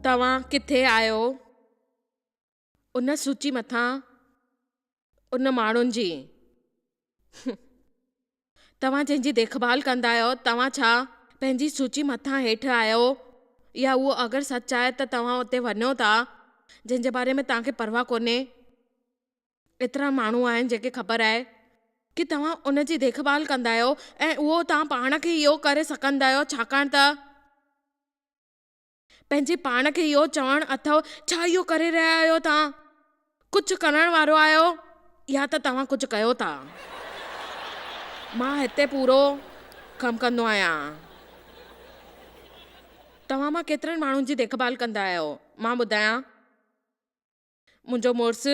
توهان ڪٿي آهيو ان سوچي مٿان ان ماڻهن جي؟ توهان جنهن جي ديک ڀال ڪندا آهيو، توهان ڇا پنهنجي سوچي مٿان هيٺ آهيو يا اهو اگر سچ آهي ته توهان اتي وڃو ٿا جنهن جي باري ۾ توهان کي پرواهه ڪونهي. ايترا ماڻهو آهن جنهن کي خبر آهي ڪي توهان ان جي ديک ڀال ڪندا آهيو ۽ اهو توهان پاڻ کي اهو ڪري سگهندا آهيو ڇاڪاڻ ته پنهنجي پاڻ کي اهو چوڻ اٿئو، ڇا اهو ڪري رهيا آهيو توهان؟ ڪجهه ڪرڻ وارو آهيو يا ته توهان ڪجهه ڪيو ٿا؟ مان هتي پورو ڪم ڪندو آهيان. توهان مان ڪيترن ماڻهن جي ديک ڀال ڪندا آهيو؟ مان ٻڌايان؟ منهنجو مڙس،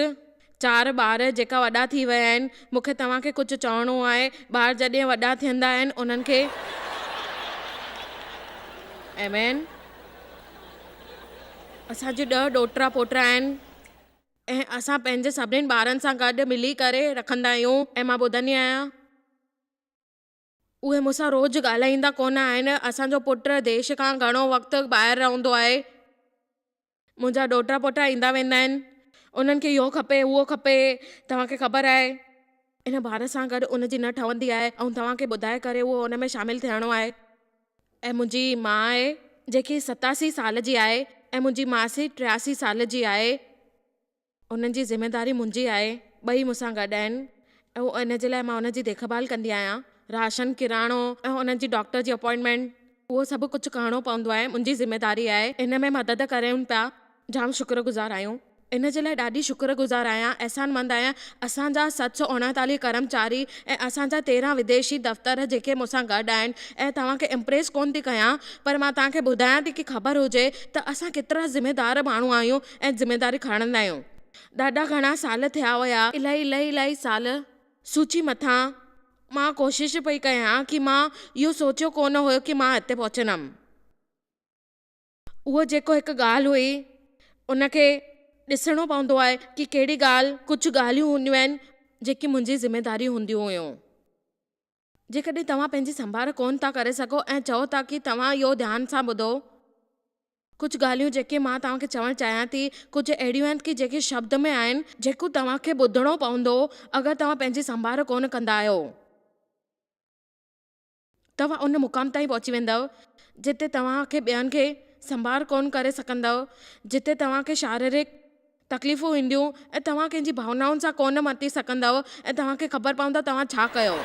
چار ٻار جيڪا وڏا ٿي ويا آهن، مون کي توهان کي ڪجهه چوڻو آهي، ٻار جڏهن وڏا ٿيندا آهن انهن کي. آمين. اسان جون ڏهه ڏوهٽا پوٽا آهن ۽ اسان پنهنجي سڀني ٻارن سان گڏ ملي ڪري رکندا آهيون ۽ مان ٻڌندي آهيان. اهي مون سان روز ڳالهائيندا ڪونه آهن. اسان جو پٽ ديش کان گهڻو وقت ٻاهر رهندو آهي. منهنجا ڏوهٽا پوٽا ايندا ويندا آهن. انهن کي اهو کپي، اهو کپي. توهان کي خبر آهي، ان ٻار سان گڏ ان جي نه ٺهندي آهي ۽ توهان کي ٻڌائي ڪري اهو ان ۾ شامل ٿيڻو آهي. ۽ منهنجي ماء آهي، جيڪي 87 سال جي آهي ۽ منهنجي ماسي 83 سال جي آهي. انهن جي ذميداري منهنجي آهي، ٻئي مون سان گڏ آهن ۽ ان جي لاء مان انهن جي ديک ڀال ڪندي آهيان، راشن، ڪراڻو ۽ انهن جي ڊاڪٽر جي اپائنٽمينٽ اهو سڀ ڪجهه ڪرڻو پوندو آهي، منهنجي ذميداري آهي، ان ۾ مدد ڪريون پيا، جام شڪر گذار آهيون، ان جي لاء ڏاڍي شڪر گذار آهيان، احسان مند آهيان، اسان جا 739 ڪرمچاري ۽ اسان جا 13 وديشي دفتر جيڪي مون سان گڏ آهن ۽ توهان کي امپريس ڪونه ٿي ڪيان پر مان توهان کي ٻڌايان ٿي ڪي خبر هجي ته اسان ڪيترا ذميدار ماڻهو آهيون ۽ ذميداري کڻندا آهيون. ڏاڍا گهڻا سال ٿيا هيا. الائي الائي الائي سال سوچي مٿان مان ڪوشش پئي ڪيان ڪي مان اهو سوچيو ڪونه هيو ڪي مان هتي پهچندم. اهو جيڪو هڪ ڳالهه هئي ان کي ڏسڻو پوندو آهي ڪي ڪهڙي ڳالهه ڪجهه ڳالهيون هونديون آهن جيڪي منهنجي ذميداري هونديون هيون. جيڪڏهن توهان پنهنجي سنڀار ڪونه ٿا ڪري سگهو ۽ چئو ٿا ڪي توهان اهو ڌيان سان ٻڌو. ڪجهه ڳالهيون جيڪي مان توهان کي چوڻ چاهيان ٿي، ڪجهه اهڙيون آهن ڪي جيڪي شبد ۾ آهن، جيڪو توهان کي ٻڌڻو پوندو اگر توهان پنهنجي سنڀار ڪونه ڪندا آهيو. توهان ان مقام تائين پهچي ويندؤ جتي توهان کي ٻين کي سنڀار ڪونه ڪري سگهندؤ، جتي توهان کي شاريرڪ تڪليفون اينديون ۽ توهان ڪنهن جي ڀاونائن سان ڪونه متي سگهندؤ ۽ توهان کي خبر پوندو توهان ڇا ڪيو.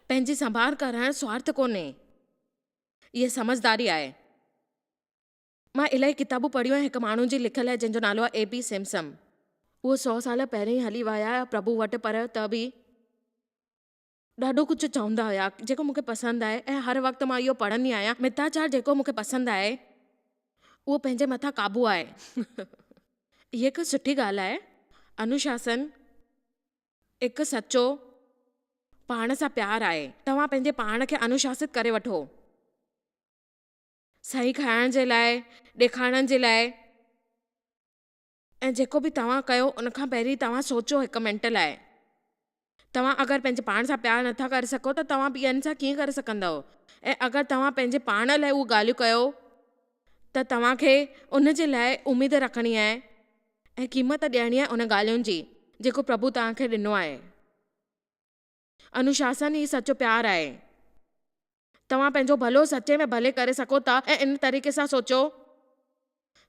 پنهنجي سنڀار ڪرڻ سوارٿ ڪونهي، اها سمجهداري آهي. مان الاهي ڪتابون پڙهيون آهن هڪ ماڻهو جي لکيل آهي جنهن جو نالو آهي اي بي سمسم. اهو سئو سال پهرين هلي ويا پرڀو وٽ پر ته به ڏاڍو ڪجهه چوندا هيا جيڪو مون کي پسند آهي ۽ هر وقت مان اهو پڙهندي آهيان. متاچار جيڪو مون کي پسند آهي اهو پنهنجي مٿان قابو آهي. هيء هڪ سٺي ڳالهه آهي. انوشاسن هڪ سچو پاڻ سان پيار آهي. توهان پنهنجي پاڻ کي انوشاست ڪري وٺو. صحيح کائڻ جي لاء، ڏيکارڻ جي لاء ۽ جيڪو به توهان ڪيو ان کان پهرين توهان سوچو هڪ منٽ لاء. توهان اگر پنهنجي پاڻ سان پيار نٿا ڪري سگهو ته توهان ٻين سان ڪيئن ڪري سگهندؤ ۽ اگر توهان پنهنجي پاڻ لاء اهي ڳالهيون ڪيو ته توهان کي ان جي لاء اميد رکڻي آهي ۽ قيمت ڏيڻي آهي ان ڳالهين جي جيڪو پرڀو توهان کي ڏنو آهي. انوشاسن ئي سچو پيار آهي. توهان پنهنجو ڀلو سچي ۾ ڀلي ڪري سگهو ٿا ۽ ان طريقي سان سوچيو.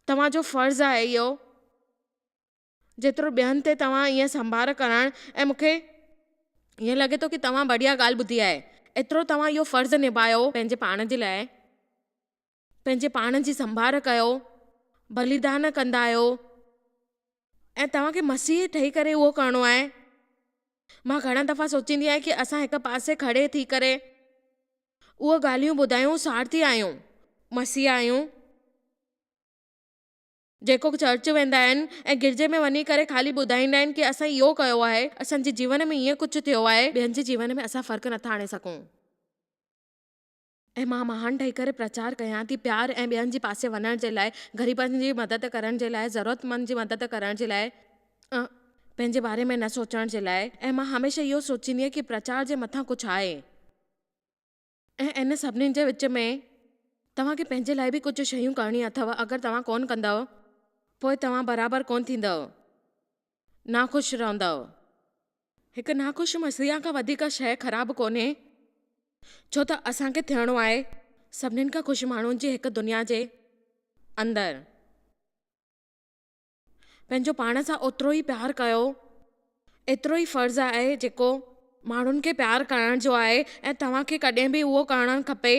توهان جو فرض آهي اهو. جيترو ٻين تي توهان ائين سنڀار ڪرڻ ۽ مون کي ائين لڳي ٿو ڪي توهان بڙيا ڳالهه ٻڌي آهي. ايترو توهان اهو فرض نڀايو پنهنجي پاڻ جي لاء. پنهنجي پاڻ جي سنڀار ڪيو، بليدان ڪندا آهيو ۽ توهان کي مسيح ٺهي ڪري اهو ڪرڻو آهي. مان گهڻا دفعا سوچيندي آهيان ڪي اسان هڪ پاسي کڙي ٿي ڪري اهي ڳالهيون ٻڌايون سوارٿي آهيون، مسيح آهيون. جيڪو چرچ ويندا آهن ۽ گرجي ۾ وڃي ڪري خالي ٻڌائيندا آهن ڪي اسان اهو ڪيو آهي، اسان جي جيون ۾ ائين ڪجهه ٿيو آهي، ٻين جي جيون ۾ اسان فرق نٿا آڻي سگهون. ۽ مان مهان ٺهي ڪري پرچار ڪيان ٿي پيار ۽ ٻين جي پاسي وڃڻ جي لاء، غريبن جي مدد ڪرڻ جي لاء، ضرورتمند جي مدد ڪرڻ جي لاء، پنهنجي باري ۾ نه سوچڻ جي لاء ۽ مان هميشه اهو سوچيندي آهيان ڪي پرچار جي مٿان ڪجهه آهي. ۽ ان سڀني جي وچ ۾ توهان کي پنهنجي لاء به ڪجهه شيون ڪرڻي اٿو، اگر توهان ڪونه ڪندؤ پوء توهان برابر ڪونه ٿيندؤ، ناخوش رهندؤ. هڪ ناخوش مسيحا کان وڌيڪ شيء خراب ڪونهي، ڇو ته اسان کي ٿيڻو آهي سڀني کان خوش ماڻهن جي هڪ دنيا جي اندر. پنهنجو پاڻ سان اوترو ئي پيار ڪيو، ايترو ئي فرض آهي جيڪو ماڻهن کي پيار ڪرڻ جو آهي ۽ توهان کي ڪڏهن به اهو ڪرڻ کپي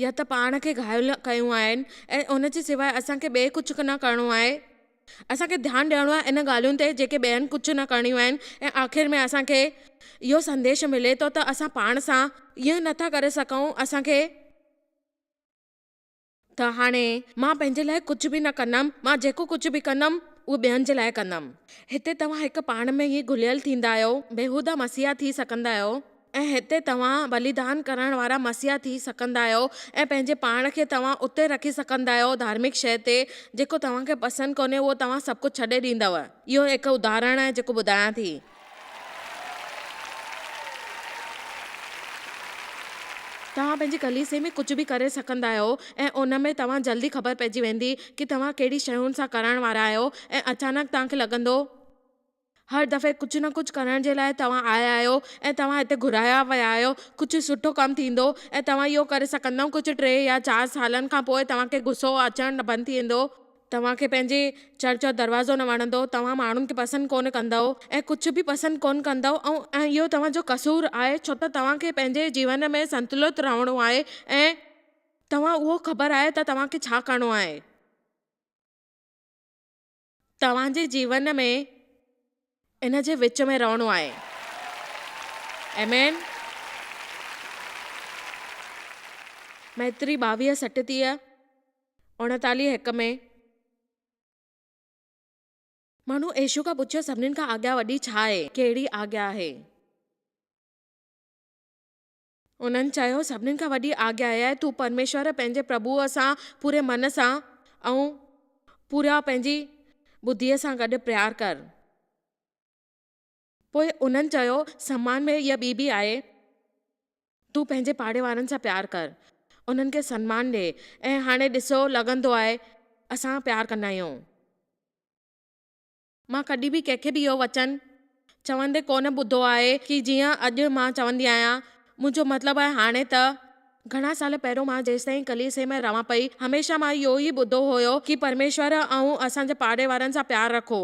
يا ته پاڻ کي گهايل ڪيون آهن ۽ ان جي سواء اسان کي ٻئي ڪجهه نه ڪرڻو آهي. اسان کي ڌيان ڏيڻو آهي ان ڳالهين تي جيڪي ٻين ڪجهه نه ڪرڻيون آهن ۽ آخر ۾ اسان کي اهو سنديش ملي ٿو ته اسان پاڻ سان ائين نٿا ڪري سگهون اسان کي ته هاڻي مان پنهنجي لاء ڪجهه به نه ڪندم، مان جيڪو ڪجهه به ڪندم، اهو ٻين جي لاء ڪندم. هتي توهان هڪ پاڻ ۾ ئي گهليل ٿيندا آهيو، بيهوده مسيحا ٿي سگهندا آهيو ۽ هتي توهان ٻليدان ڪرڻ وارا مسيحا ٿي سگهندا آهيو ۽ پنهنجي پاڻ کي توهان اتي رکي سگهندا آهيو ڌارمڪ شيء تي، جيڪو توهان کي پسند ڪونهي اهو توهان سڀ ڪجهه ڇڏي ڏيندؤ. اهو هڪ اداهرڻ آهي جيڪو ٻڌايان ٿي. توهان پنهنجي ڪليسي ۾ ڪجهه به ڪري سگهندا آهيو ۽ ان ۾ توهان جلدي خبر پئجي ويندي ڪي توهان ڪهڙي شين سان ڪرڻ وارا آهيو ۽ اچانڪ توهان کي لڳندو هر دفعي ڪجهه نه ڪجهه ڪرڻ جي لاء توهان آيا آهيو ۽ توهان هتي گهرايا ويا آهيو ڪجهه سٺو ڪم ٿيندو ۽ توهان اهو ڪري سگهندؤ ڪجهه ٽي يا چار سالن کان پوء توهان کي غصو اچڻ بند ٿي ويندو توهان کي پنهنجي چرچ جو دروازو نه وڻندو، توهان ماڻهن کي پسند ڪونه ڪندؤ ۽ ڪجهه به پسند ڪونه ڪندؤ ۽ اهو توهان جو قصور آهي ڇو ته توهان کي پنهنجي جيون ۾ سنتلت رهڻو آهي ۽ توهان اهو خبر آهي ته توهان کي ڇا ڪرڻو آهي. توهان جي جيون ۾ ان جي وچ ۾ رهڻو آهي. آمين. ميتري 22 37 39 هڪ ۾. ماڻهو يسوع کان پڇيو، سڀنين کان آگيا وڏي ڇا آهي؟ ڪهڙي آگيا آهي؟ انهن چيو، سڀنين کان وڏي آگيا اها آهي، تون پرميشور پنهنجي پرڀوء سان پوري من سان ۽ پورا پنهنجي ٻڌيء سان گڏ پيار ڪر. پوء انهن چيو، سمان ۾ اها ٻي به آهي، تون پنهنجي پاڙي وارن سان پيار ڪر، انهن کي سنمان ڏي ۽ هاڻي ڏسو لڳندو آهي اسان پيار ڪندا آهيون. مان ڪڏهن به ڪنهن کي به اهو وچن چوندي ڪونه ٻڌو آهي ڪي جيئن اڄ مان چوندي آهيان. منهنجو مطلب آهي هاڻي ته گهڻا سال پهريون مان جيستائين ڪليسي ۾ رهان پئي هميشه مان اهو ئي ٻڌو هيو ڪي پرميشور ۽ اسان جي پاڙي وارن سان پيار رکو.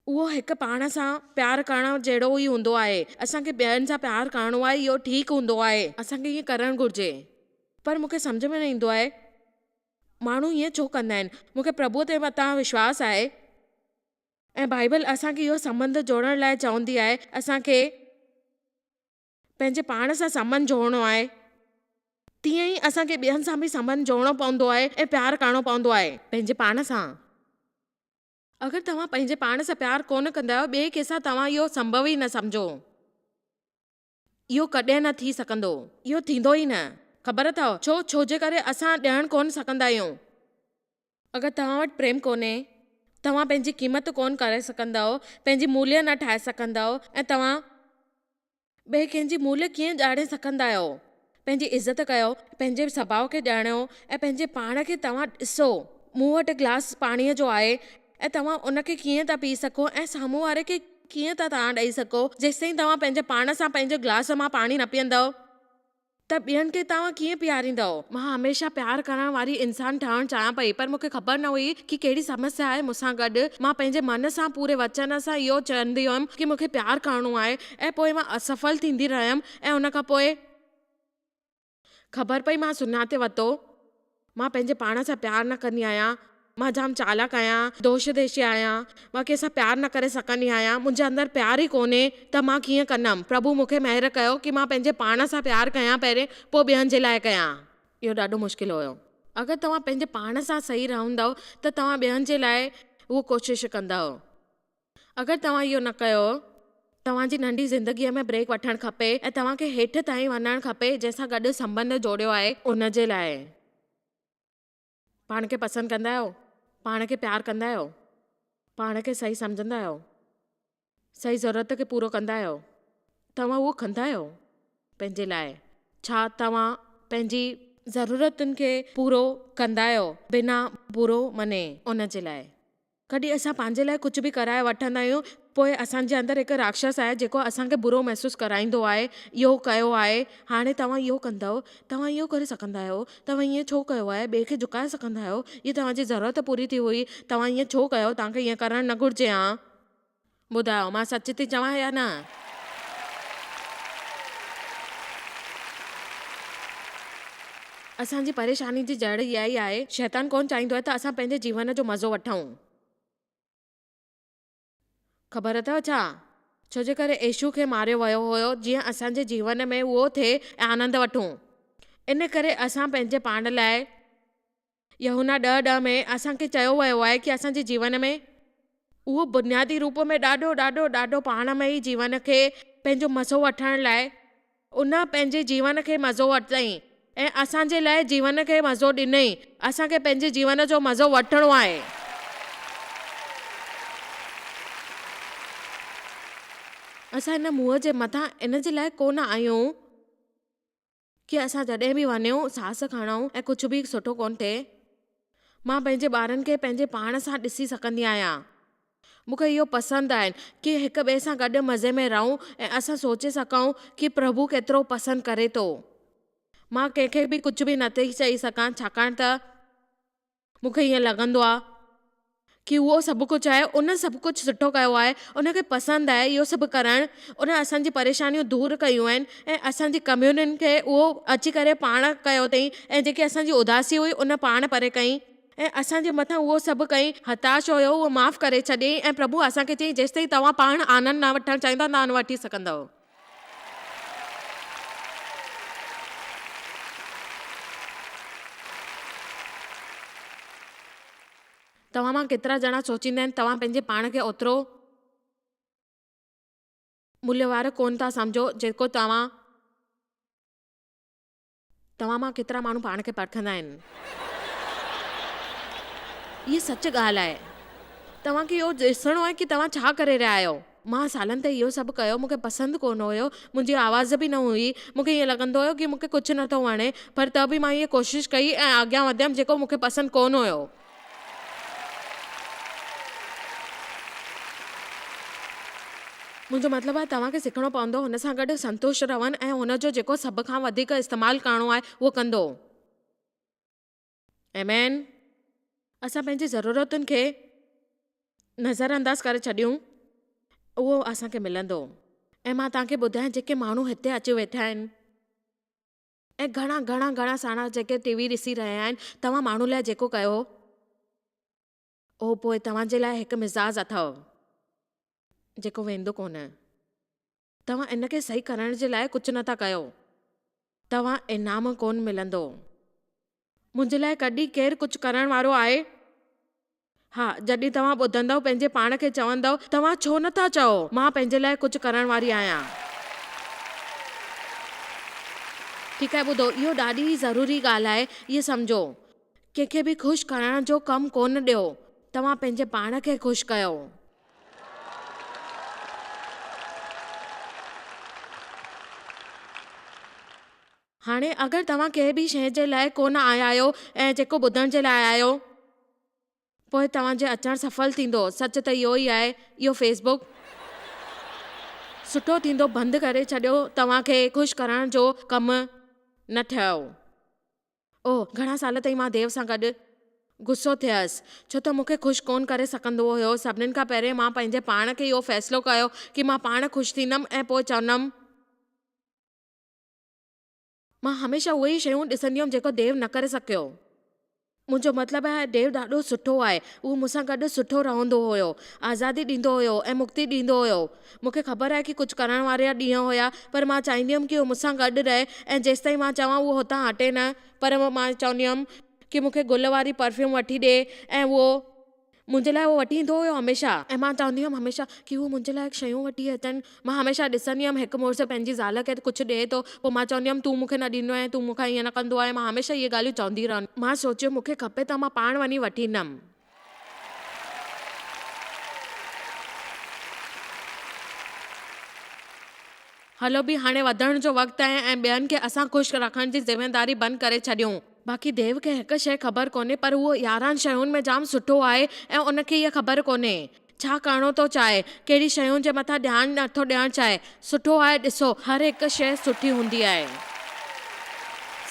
اهو هڪ پاڻ سان پيار ڪرڻ جهڙو ئي هوندو آهي. اسان کي ٻين سان پيار ڪرڻو آهي اهو ٺيڪ هوندو آهي. اسان کي ائين ڪرڻ گهرجي. پر مون کي سمجهه ۾ نه ايندو آهي. ماڻهو ائين ڇو ڪندا آهن؟ مون کي پرڀوء تي مٿان وشواس آهي ۽ بائيبل اسان کي اهو سنٻنڌ جوڙڻ لاء چوندي آهي. اسان کي پنهنجي پاڻ سان سنٻنڌ جوڙڻو آهي، تيئن ئي اسان کي ٻين سان به سنٻنڌ جوڙڻو پوندو آهي ۽ پيار ڪرڻو پوندو آهي. پنهنجي پاڻ سان. اگر توهان پنهنجي پاڻ سان پيار ڪونه ڪندا آهيو، ٻئي ڪنهن سان توهان اهو سنڀو ئي نه سمجهو. اهو ڪڏهن نه ٿي سگهندو. اهو ٿيندو ئي نه. خبر اٿئو ڇو؟ ڇو جي ڪري اسان ڏيڻ ڪونه سگهندا آهيون. اگر توهان وٽ پريم ڪونهي، توهان پنهنجي قيمت ڪونه ڪري سگهندؤ، پنهنجي موليه نه ٺاهي سگهندؤ ۽ توهان ٻئي ڪنهن جي موليه ڪيئن ڄاڻي سگهندا آهيو؟ پنهنجي عزت ڪيو، پنهنجي سڀاء کي ڄاڻيو ۽ پنهنجي پاڻ کي توهان ڏسو. مون وٽ گلاس پاڻيء جو آهي ۽ توهان ان کي ڪيئن ٿا پي سگهو ۽ سامهون واري کي ڪيئن ٿا توهان ڏئي سگهو؟ جيستائين توهان پنهنجي پاڻ سان پنهنجي گلاس مان پاڻي نه پيئندؤ ته ٻين کي توهان ڪيئن پياريندؤ؟ مان هميشه پيار ڪرڻ واري انسان ٺهڻ چاهيان پئي پر مون کي خبر نه هئي ڪي ڪهڙي سمسيا آهي مون سان گڏ. مان پنهنجي من سان پوري وچن سان اهو چوندي هيم ڪي مون کي پيار ڪرڻو آهي ۽ پوء مان اسڦل ٿيندي رهيم ۽ ان کان پوء خبر پئي مان سڃاتي ورتو، مان پنهنجي پاڻ سان پيار نه ڪندي آهيان، مان جام چالاڪ آهيان، دوش ديشي آهيان، مان ڪنهن سان پيار نه ڪري سگهندي آهيان، منهنجي اندر پيار ئي ڪونهي ته مان ڪيئن ڪندم، پرڀو مون کي مهر ڪيو ڪي مان پنهنجي پاڻ سان پيار ڪيان پهرين پوء ٻين جي لاء ڪيان. اهو ڏاڍو مشڪل هيو. اگر توهان پنهنجي پاڻ سان صحيح رهندؤ ته توهان ٻين جي لاء اهو ڪوشش ڪندؤ. اگر توهان اهو نه ڪيو، توهان جي ننڍي زندگيء ۾ بريڪ وٺڻ کپي ۽ توهان کي هيٺ تائين وڃڻ کپي جنهن سان گڏ سنٻنڌ جوڙيو آهي ان جي لاء. پاڻ کي پسند ڪندا آهيو؟ پاڻ کي پيار ڪندا آهيو؟ پاڻ کي صحيح سمجهندا آهيو؟ صحيح ضرورت کي پورو ڪندا آهيو؟ توهان اهو ڪندا آهيو پنهنجي لاء؟ ڇا توهان پنهنجي ضرورتن کي پورو ڪندا آهيو بنا برو مڃي ان جي لاء؟ ڪڏهن اسان پنهنجي لاء ڪجهه به ڪرائي وٺندا آهيون پوء اسان جي اندر هڪ راڪشس آهي جيڪو اسان کي برو محسوس ڪرائيندو آهي اهو ڪيو آهي هاڻي توهان اهو ڪندؤ توهان اهو ڪري سگهندا آهيو توهان ائين ڇو ڪيو آهي ٻئي کي جهڪائي سگهندا آهيو اهي توهان جي ضرورت پوري ٿي هئي توهان ائين ڇو ڪيو توهان کي ائين ڪرڻ نه گهرجي ها ٻڌايو مان سچ ٿي چوان يا نه؟ اسان جي پريشاني جي جڙ اها ئي آهي. شيطان ڪونه چاهيندو آهي ته اسان پنهنجي جيون جو مزو وٺون. خبر اٿئو ڇا؟ ڇو جي ڪري يسوع کي ماريو ويو هيو جيئن اسان جي جيون ۾ اهو ٿئي ۽ آنند وٺون. ان ڪري اسان پنهنجي پاڻ لاء يوحنا ڏهه ڏهه ۾ اسان کي چيو ويو آهي ڪي اسان جي جيون ۾ اهو بنيادي روپ ۾ ڏاڍو ڏاڍو ڏاڍو پاڻ ۾ ئي جيون کي پنهنجو مزو وٺڻ لاء ان پنهنجي جيون کي مزو ورتائين ۽ اسان جي لاء جيون کي مزو ڏنائين اسان کي پنهنجي جيون جو مزو وٺڻو آهي. اسان هن منهن جي مٿان ان جي لاء ڪونه آهيون. ڪي اسان جڏهن به وڃون ساس کڻون ۽ ڪجهه به سٺو ڪونه ٿئي. مان پنهنجي ٻارن کي پنهنجي پاڻ سان ڏسي سگهندي آهيان. مون کي اهو پسند آهن ڪي هڪ ٻئي سان گڏ مزي ۾ رهون ۽ اسان سوچي سگهون ڪي پرڀو ڪيترو پسند ڪري ٿو. مان ڪنهن کي به ڪجهه به نه ٿي چئي سگهان ڇاڪاڻ ته. مون کي ائين لڳندو آهي ڪي اهو سڀ ڪجهه آهي ان سڀ ڪجهه سٺو ڪيو آهي ان کي پسند آهي اهو سڀ ڪرڻ ان اسان جي پريشانيون دور ڪيون آهن ۽ اسان جي ڪميونين کي اهو اچي ڪري پاڻ ڪيو اٿئي ۽ جيڪي اسان جي اداسي هئي ان پاڻ پري ڪئي ۽ اسان جي مٿان اهو سڀ ڪئي هتاش هيو اهو معاف ڪري ڇڏيائين ۽ پرڀو اسان کي چيائين جيستائين توهان پاڻ آنند نه وٺڻ چاهيندا توهان نه وٺي سگهندؤ. توهان مان ڪيترا ڄڻا سوچيندا آهن توهان پنهنجي پاڻ کي اوترو موليوار ڪونه ٿا سمجهو جيڪو توهان توهان مان ڪيترا ماڻهو پاڻ کي پرکندا آهن؟ هيء سچ ڳالهه آهي. توهان کي اهو ڏسڻو آهي ڪي توهان ڇا ڪري رهيا آهيو. مان سالن تائين اهو سڀ ڪيو، مون کي پسند ڪونه هيو، منهنجي آواز به نه هئي، مون کي ائين لڳندو هيو ڪي مون کي ڪجهه نه ٿو وڻي، پر ته به مان هيء ڪوشش ڪئي ۽ اڳيان وڌيم جيڪو مون کي پسند ڪونه هيو. منهنجو مطلب آهي توهان کي سکڻو پوندو هن سان گڏ سنتشٽ رهڻ ۽ هن جو جيڪو سڀ کان وڌيڪ استعمال ڪرڻو آهي اهو ڪندو. آمين. اسان پنهنجي ضرورتن کي نظر انداز ڪري ڇڏيون اهو اسان کي ملندو ۽ مان توهان کي ٻڌايان جيڪي ماڻهو هتي اچي ويٺا آهن ۽ گهڻا گهڻا گهڻا ساڻا جيڪي ٽي وي ڏسي رهيا آهن توهان ماڻهن لاء جيڪو ڪيو اهو پوء توهان جي لاء هڪ مزاج اٿئو جيڪو ويندو ڪونه توهان ان کي صحيح ڪرڻ جي لاء ڪجهه نٿا ڪيو توهان انعام ڪونه ملندو منهنجي لاء ڪڏهن ڪير ڪجهه ڪرڻ وارو آهي ها، جڏهن توهان ٻڌندؤ، پنهنجي پاڻ کي چوندؤ، توهان ڇو نه ٿا چئو، مان پنهنجي لاء ڪجهه ڪرڻ واري آهيان. ٺيڪ آهي، ٻڌو، اهو ڏاڍي ئي ضروري ڳالهه آهي، اهي سمجهو. ڪنهن کي به خوش ڪرڻ جو ڪم ڪونه ڏيو، توهان پنهنجي پاڻ کي خوش ڪيو. هاڻي اگر توهان ڪنهن به شيء جي لاء ڪونه آيا آهيو ۽ جيڪو ٻڌڻ جي لاء آيا آهيو، پوء توهان جي اچڻ سڦل ٿيندو. سچ ته اهو ئي آهي. اهو فيس بڪ. سٺو ٿيندو بند ڪري ڇڏيو توهان کي خوش ڪرڻ جو ڪم نه ٺهيو. اوه گهڻا سال تائين مان ديو سان گڏ غصو ٿيس ڇو ته مون کي خوش ڪونه ڪري سگهندو هيو. سڀنين کان پهرين مان پنهنجي پاڻ کي اهو فيصلو ڪيو ڪي مان پاڻ خوش ٿيندم ۽ پوء چوندم. مان هميشه اهي ئي شيون ڏسندي هيم جيڪو ديو نه ڪري سگهيو. منهنجو مطلب آهي ديو ڏاڍو سٺو آهي. اهو مون سان گڏ سٺو رهندو هيو. آزادي ڏيندو هيو ۽ مڪتي ڏيندو هيو. مون کي خبر آهي ڪي ڪجهه ڪرڻ وارا ڏينهن هيا پر مان چاهيندي هيم ڪي اهو مون سان گڏ رهي ۽ جيستائين مان چوان اهو هتان هٽي نه پر مان چوندي هيم ڪي مون کي گل واري پرفيوم وٺي ڏي ۽ اهو منهنجي لاء اهو وٺي ايندو هيو هميشه ۽ مان چوندي هيم هميشه ڪي هو منهنجي لاء شيون وٺي اچن مان هميشه ڏسندي هيم هڪ مڙس پنهنجي زال کي ڪجهه ڏئي ٿو پوء مان چوندي هيم تون مون کي نه ڏيندو آهين تون مون کان ائين نه ڪندو آهين مان هميشه اهي ڳالهيون چوندي رهندي مان سوچيو مون کي کپي ته مان پاڻ وڃي وٺي ايندم. هلو به هاڻي وڌڻ جو وقت آهي ۽ ٻين کي اسان خوش رکڻ جي ذميداري بند ڪري ڇڏيون. باقي ديو کي هڪ شيء خبر ڪونهي پر هو 11 شين ۾ جام سٺو آهي ۽ ان کي اها خبر ڪونهي ڇا ڪرڻو ٿو چاهي، ڪهڙي شين جي مٿان ڌيان نٿو ڏيڻ چاهي. سٺو آهي ڏسو هر هڪ شيء سٺي هوندي آهي.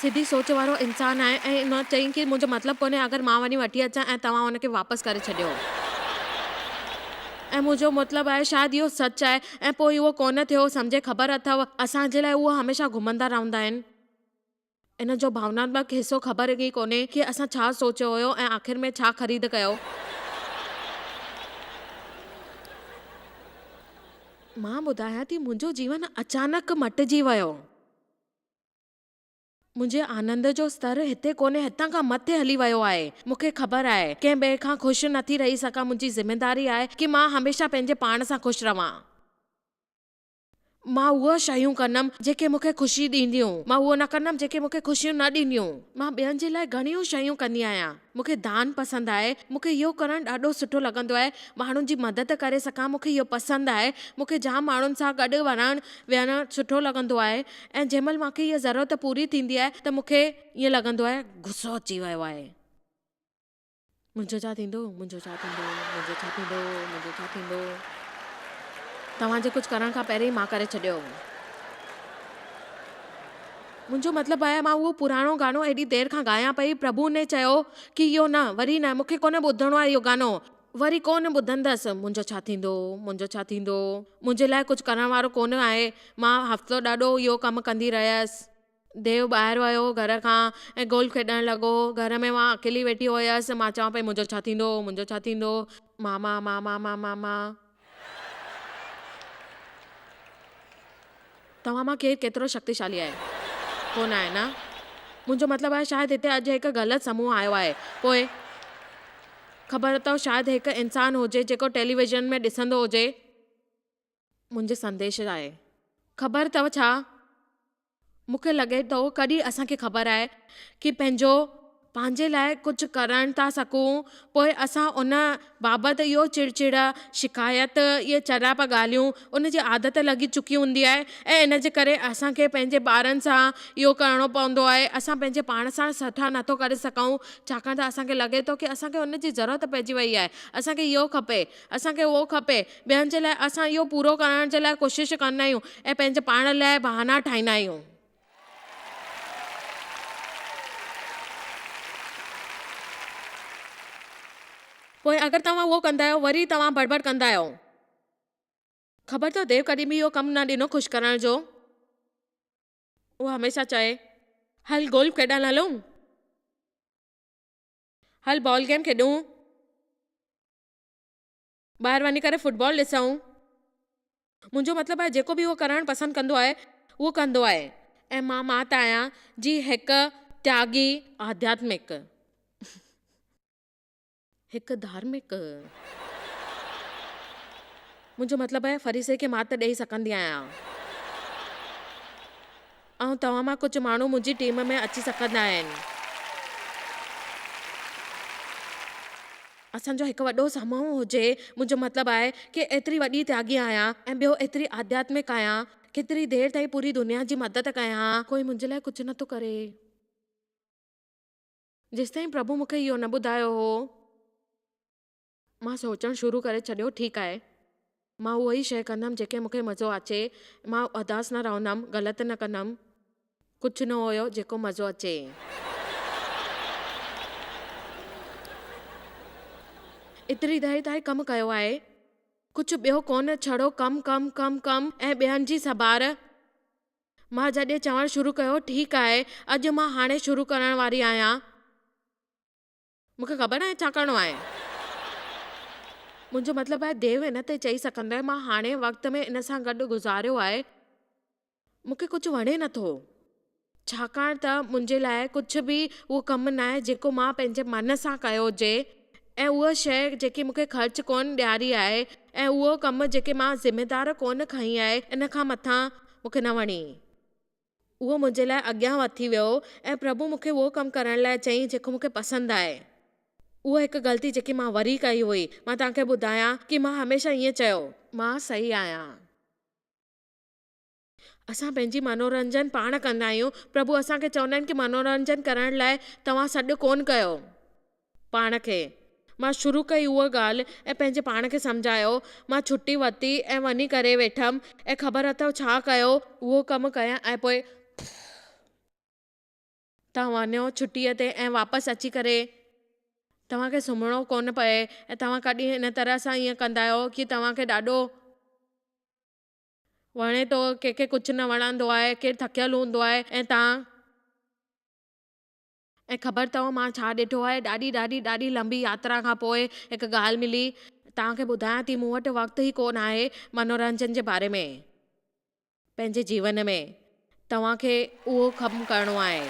سڌي سوچ وارو انسان آهي ۽ ان چئين ڪي منهنجو مطلب ڪونهي اگر مان وڃي وٺي اچان ۽ توهان ان کي واپس ڪري ڇڏيو. ۽ منهنجو مطلب آهي شايد اهو سچ آهي ۽ پوء اهو ڪونه ٿيو سمجهي خبر اٿو اسان جي لاء اهو هميشه گهمندا رهندا آهن ان جو ڀاوناتمڪ حصو خبر ئي ڪونهي ڪي اسان ڇا سوچيو هيو ۽ آخر ۾ ڇا خريد ڪيو. مان ٻڌايان ٿي منهنجو جيون اچانڪ مٽجي ويو. منهنجي آنند جو استر هتي ڪونهي هتان کان مٿي هلي ويو آهي. مون کي خبر آهي، ڪنهن ٻئي کان خوش نه ٿي رهي سگهان منهنجي ذميداري آهي ڪي مان هميشه پنهنجي پاڻ سان خوش رهان. مان اهي شيون ڪندم جيڪي مون کي خوشي ڏينديون، مان اهو نه ڪندم جيڪي مون کي خوشيون نه ڏينديون. مان ٻين جي لاء گهڻيون شيون ڪندي آهيان. مون کي دان پسند آهي، مون کي اهو ڪرڻ ڏاڍو سٺو لڳندو آهي، ماڻهن جي مدد ڪري سگهان مون کي اهو پسند آهي، مون کي جام ماڻهن سان گڏ وڃڻ ويهڻ سٺو لڳندو آهي ۽ جنهن مهل مان کي اها ضرورت پوري ٿيندي آهي ته مون کي ائين لڳندو آهي غصو اچي ويو آهي. منهنجو ڇا ٿيندو، منهنجو ڇا ٿيندو، منهنجو ڇا ٿيندو، منهنجو ڇا ٿيندو. توهان جي ڪجهه ڪرڻ کان پهرين ئي مان ڪري ڇڏيو. منهنجو مطلب آهي مان اهو پراڻو گانو ايڏي دير کان ڳايان پئي پرڀو ني چيو ڪي اهو نه وري نه مون کي ڪونه ٻڌڻو آهي اهو گانو. وري ڪونه ٻڌندس، منهنجو ڇا ٿيندو، منهنجو ڇا ٿيندو، منهنجي لاء ڪجهه ڪرڻ وارو ڪونه آهي، مان هفتو ڏاڍو اهو ڪم ڪندي رهيس. ديو ٻاهر ويو گهر کان ۽ گولف کيڏڻ لڳو، گهر ۾ مان اڪيلي ويٺي هيس، مان چوان پئي منهنجو ڇا ٿيندو، منهنجو ڇا ٿيندو، ماما ماما ماما ما. توهان مان ڪير ڪيترو شڪتيشالي آهي؟ ڪونه آهي نه؟ منهنجو مطلب آهي شايد هتي اڄ هڪ غلط سموهه آيو آهي. پوء خبر اٿو شايد هڪ انسان هجي جيڪو ٽيليويزن ۾ ڏسندو هجي. منهنجي سنديش آهي. خبر اٿو ڇا؟ مون کي لڳي ٿو ڪڏهن اسان کي خبر آهي ڪي پنهنجو پنهنجي لاء ڪجهه ڪرڻ ٿا سگهون پوء اسان ان بابت اهو چڙچڙ شڪايت اهي چريائپ ڳالهيون ان جي عادت لڳي چڪي هوندي آهي ۽ ان جي ڪري اسان کي پنهنجي ٻارن سان اهو ڪرڻو پوندو آهي اسان پنهنجي پاڻ سان سٺا نٿو ڪري سگهون ڇاڪاڻ ته اسان کي لڳي ٿو ڪي اسان کي ان جي ضرورت پئجي وئي آهي اسان کي اهو کپي اسان کي اهو کپي. ٻين جي لاء اسان اهو پورو ڪرڻ جي لاء ڪوشش ڪندا آهيون ۽ پنهنجي پاڻ لاء بهانا ٺاهيندا آهيون. پوء اگر توهان اهو ڪندا آهيو وري توهان بڙبڙ ڪندا آهيو. خبر اٿو ديو ڪڏهن به اهو ڪم نه ڏنو خوش ڪرڻ جو. اهو هميشه چئي. هل گولف کيڏڻ هلون. هل بال گيم کيڏون. ٻاهر وڃي ڪري فٽبال ڏسون. منهنجو مطلب آهي جيڪو به اهو ڪرڻ پسند ڪندو آهي اهو ڪندو آهي. ۽ مان مان ته آهيان جي هڪ تياڳي آڌياتمڪ. هڪ ڌارمڪ. منهنجو مطلب آهي فريسي کي مات ڏئي سگهندي آهيان. ۽ توهان مان ڪجهه ماڻهو منهنجي ٽيم ۾ اچي سگهندا آهن. اسان جو هڪ وڏو سموهه هجي، منهنجو مطلب آهي ڪي ايتري وڏي تياڳي آهيان ۽ ٻيو ايتري آڌياتمڪ آهيان، ڪيتري دير تائين پوري دنيا جي مدد ڪيان، ڪوئي منهنجي لاء ڪجهه نٿو ڪري. جيستائين پرڀو مون کي اهو نه ٻڌايو هو. مان سوچڻ شروع ڪري ڇڏيو، ٺيڪ آهي، مان اها ئي شيء ڪندم جيڪي مون کي مزو اچي، مان اداس نه رهندم، غلط نه ڪندم. ڪجهه نه هيو جيڪو مزو اچي. ايتري دير تائين ڪم ڪيو آهي، ڪجهه ٻيو ڪونه ڇڙو ڪم ڪم ڪم ڪم ۽ ٻين جي سنڀار. مان جڏهن چوڻ شروع ڪيو، ٺيڪ آهي، اڄ مان هاڻي شروع ڪرڻ واري آهيان. مون کي خبر ناهي ڇا ڪرڻو آهي. منهنجو مطلب آهي ديو ان تي چئي سگهندو آهي مان هاڻي وقت ۾ ان سان گڏ گذاريو آهي مون کي ڪجهه وڻي نه ٿو ڇاڪاڻ ته منهنجي لاء ڪجهه به اهو ڪم ناهي جيڪو مان پنهنجي من سان ڪيو هجي ۽ اها شيء جيڪي مون کي خرچ ڪونه ڏياري آهي ۽ اهو ڪم جيڪي مان ذميدار ڪونه کنئي آهي ان کان مٿان مون کي نه وڻي. اهو منهنجي لاء اڳيان وڌي ويو ۽ پرڀو مون کي اهو ڪم ڪرڻ لاء چيائين جيڪو مون کي پسند آهي. اهو هڪ غلطي جيڪي مان وري ڪئي هئي. مان توهان کي ٻڌايان ڪي مان هميشه ائين چيو. مان صحيح آهيان. اسان پنهنجي منورنجن پاڻ ڪندا آهيون. پرڀو اسان کي چوندا آهن ڪي منورنجن ڪرڻ لاء توهان سڏ ڪونه ڪيو پاڻ کي. مان شروع ڪئي اها ڳالهه ۽ پنهنجي پاڻ کي سمجهايو. مان ڇٽي ورتي ۽ وڃي ڪري ويٺم ۽ خبر اٿو ڇا ڪيو؟ اهو ڪم ڪيان ۽ پوء توهان وڃو ڇٽيء تي ۽ واپس اچي ڪري توهان کي سمهڻو ڪونه پئي ۽ توهان ڪڏهن ان طرح سان ائين ڪندا آهيو ڪي توهان کي ڏاڍو وڻي ٿو، ڪنهن کي ڪجهه نه وڻندو آهي، ڪير ٿڪيل هوندو آهي ۽ تان. ۽ خبر اٿو مان ڇا ڏٺو آهي؟ ڏاڍي ڏاڍي ڏاڍي لنبي ياترا کان پوء هڪ ڳالهه ملي. توهان کي ٻڌايان ٿي، مون وٽ وقت ئي ڪونه آهي منورنجن جي باري ۾. پنهنجي جيون ۾ توهان کي اهو ڪم ڪرڻو آهي.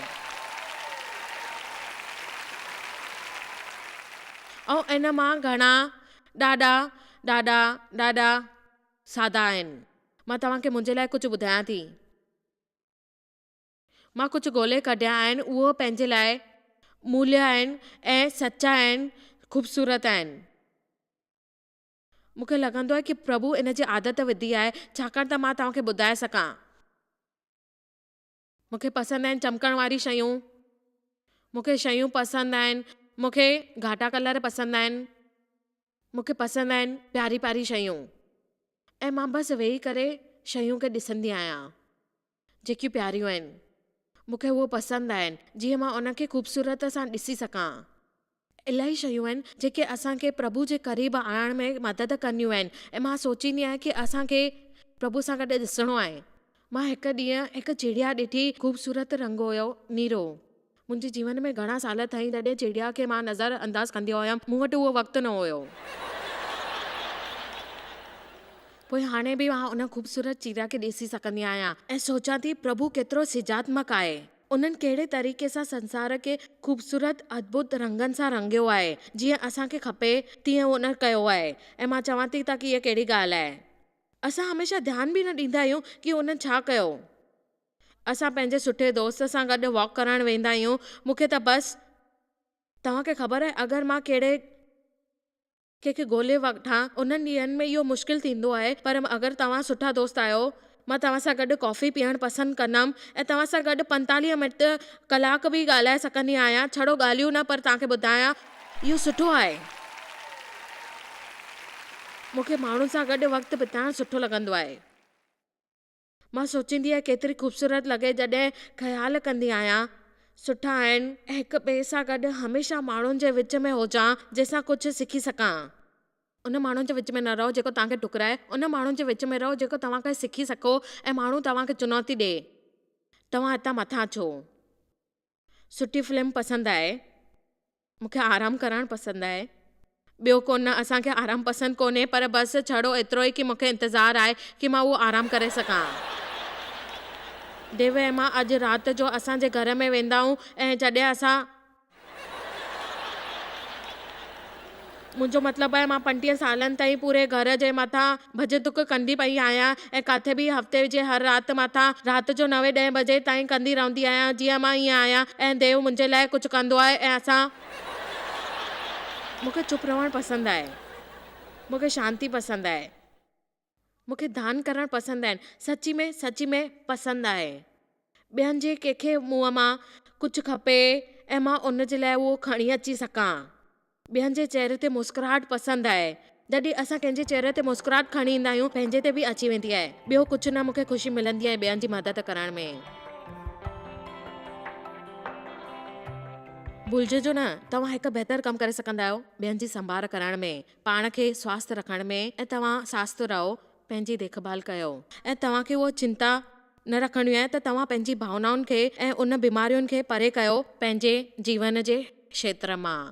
۽ ان مان گهڻا ڏاڍا ڏاڍا ڏاڍا. سادا آهن. مان توهان کي منهنجي لاء ڪجهه ٻڌايان ٿي. مان ڪجهه ڳولي ڪڍيا آهن، اهو پنهنجي لاء موليه آهن ۽ سچا آهن، خوبصورت آهن. مون کي لڳندو آهي ڪي پرڀو ان جي عادت وڌي آهي، ڇاڪاڻ ته مان توهان کي ٻڌائي سگهان. مون کي پسند آهن چمڪڻ واري شيون. مون کي شيون پسند آهن. مون کي گهاٽا ڪلر پسند آهن. مون کي پسند آهن پياري پياري شيون ۽ مان بس ويهي ڪري شيون کي ڏسندي آهيان جيڪيون پياريون آهن. مون کي اهو پسند آهن جيئن مان ان کي خوبصورت سان ڏسي سگهان. الاهي شيون آهن جيڪي اسان کي پرڀو جي قريب آڻڻ ۾ مدد ڪنديون آهن ۽ مان سوچيندي آهيان ڪي اسان کي پرڀو سان گڏ ڏسڻو آهي. مان هڪ ڏينهن هڪ چڙيا ڏٺي خوبصورت رنگ هيو نيرو. منهنجي جيون ۾ گهڻا سال تائين تڏهن چڙيا کي مان نظر انداز ڪندي هيم مون وٽ اهو وقت نه هيو. پوء هاڻي به مان ان خوبصورت چڙيا کي ڏسي سگهندي آهيان ۽ سوچان ٿي پرڀو ڪيترو سجاتمڪ آهي. انهن ڪهڙي طريقي سان سنسار کي خوبصورت ادڀت رنگن سان رنگيو آهي، جيئن اسان کي کپي تيئن انهن ڪيو آهي ۽ مان چوان ٿي ته ڪي هيء ڪهڙي ڳالهه آهي. اسان هميشه ڌيان به نه ڏيندا آهيون ڪي انهن ڇا ڪيو. اسان پنهنجي سٺي دوست سان گڏ واڪ ڪرڻ ويندا آهيون، مون کي ته بس. توهان کي خبر آهي اگر مان ڪهڙي. ڪنهن کي ڳولي وٺان، انهن ڏينهن ۾ اهو مشڪل ٿيندو آهي، پر اگر توهان سٺا دوست آهيو، مان توهان سان گڏ ڪافي پيئڻ پسند ڪندم ۽ توهان سان گڏ 45 منٽ، ڪلاڪ به ڳالهائي سگهندي آهيان، ڇڙو ڳالهيون نه پر توهان کي ٻڌايان، اهو سٺو آهي. مون کي ماڻهن سان گڏ وقت بتائڻ سٺو لڳندو آهي. مان سوچيندي آهيان ڪيتري خوبصورت لڳي جڏهن خيال ڪندي آهيان سٺا آهن ۽ هڪ ٻئي سان گڏ هميشه ماڻهن جي وچ ۾ هجان جنهن سان ڪجهه سکي سگهان. ان ماڻهن جي وچ ۾ نه رهو جيڪو توهان کي ٺڪرائي ان ماڻهن جي وچ ۾ رهو جيڪو توهان کان سکي سگهو ۽ ماڻهو توهان کي چنوتي ڏئي توهان هتان مٿان اچو. سٺي فلم پسند آهي. مون کي آرام ڪرڻ پسند آهي. ٻيو ڪو نه اسان کي آرام پسند ڪونهي پر بس ڇڙو ايترو ئي ڪي مون کي انتظار آهي ڪي مان اهو آرام ڪري سگهان. ديو ۽ مان اڄ رات جو اسان جي گهر ۾ ويندائون ۽ جڏهن اسان. منهنجو مطلب آهي مان 25 سالن تائين پوري گهر جي مٿان ڀڄ ڊڪ ڪندي پئي آهيان ۽ ڪاٿي به هفتي جي هر رات مٿان رات جو نوين ڏهين بجي تائين ڪندي رهندي آهيان جيئن مان ائين آهيان ۽ ديو منهنجي لاء ڪجهه ڪندو آهي ۽ اسان مون کي چپ رهڻ پسند آهي. مون کي شانتي پسند آهي. مون کي دان ڪرڻ پسند آهن. سچي ۾ سچي ۾ پسند آهي. ٻين جي ڪنهن کي منهن مان ڪجهه کپي ۽ مان ان جي لاء اهو کڻي اچي سگهان. ٻين جي چهري تي مسڪراهٽ پسند آهي. جڏهن اسان ڪنهن جي چهري تي مسڪراهٽ کڻي ايندا آهيون پنهنجي تي به اچي ويندي آهي. ٻيو ڪجهه نه مون کي خوشي ملندي آهي ٻين جي مدد ڪرڻ ۾. ڀلججو نه توهان هڪ بهتر ڪم ڪري سگهندا آهيو ٻين جي سنڀار ڪرڻ ۾. پاڻ کي سواسٿ رکڻ ۾ ۽ توهان ساست رهو، پنهنجي ديک ڀال ڪيو ۽ توهان کي اهو چنتا نه رکڻي آهي ته توهان پنهنجي ڀاونائن کي ۽ ان بيمارين کي پري ڪيو پنهنجي جيون جي کيتر مان.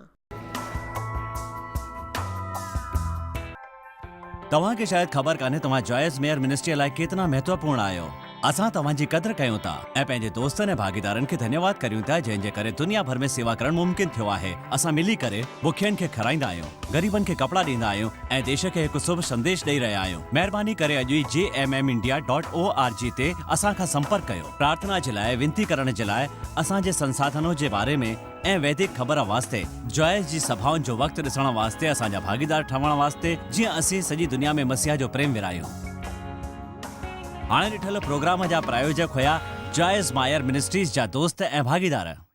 توهان کي شايد خبر ڪانهي توهان جوائس ميئر منسٽريء لاء ڪيتنا مهتوپورڻ آهيو. اسان توهان جي قدر ڪيون ٿا ۽ پنهنجي دوستن ۽ ڀاڳيدارن کي ڌنيواد ڪريون ٿا جنهن جي ڪري دنيا ڀر ۾ سيوا ڪرڻ ممڪن ٿيو آهي. اسان ملي ڪري بکين کي کارائيندا آهيون، غريبن کي ڪپڙا ڏيندا آهيون ۽ ديش کي هڪ شڀ سنديش ڏئي رهيا آهيون. مهرباني ڪري اڄ ئي J M M India dot O R G تي اسان کان سمپرڪ ڪيو. پرارٿنا جي لاء وينتي ڪرڻ جي لاء اسان جي سنساڌنو جي باري ۾ ۽ ويدڪ خبر واسطي جوائس جي سڀائن جو وقت ڏسڻ واسطي اسان جا ڀاڳيدار ٺهڻ واسطي جيئن اسين سڄي دنيا ۾ مسيح جو پريم ورهايون. هاڻي ڏٺل پروگرام جا پرايوجڪ هيا جوائس مائر منسٽريز جا دوست ۽ ڀاڳيدار.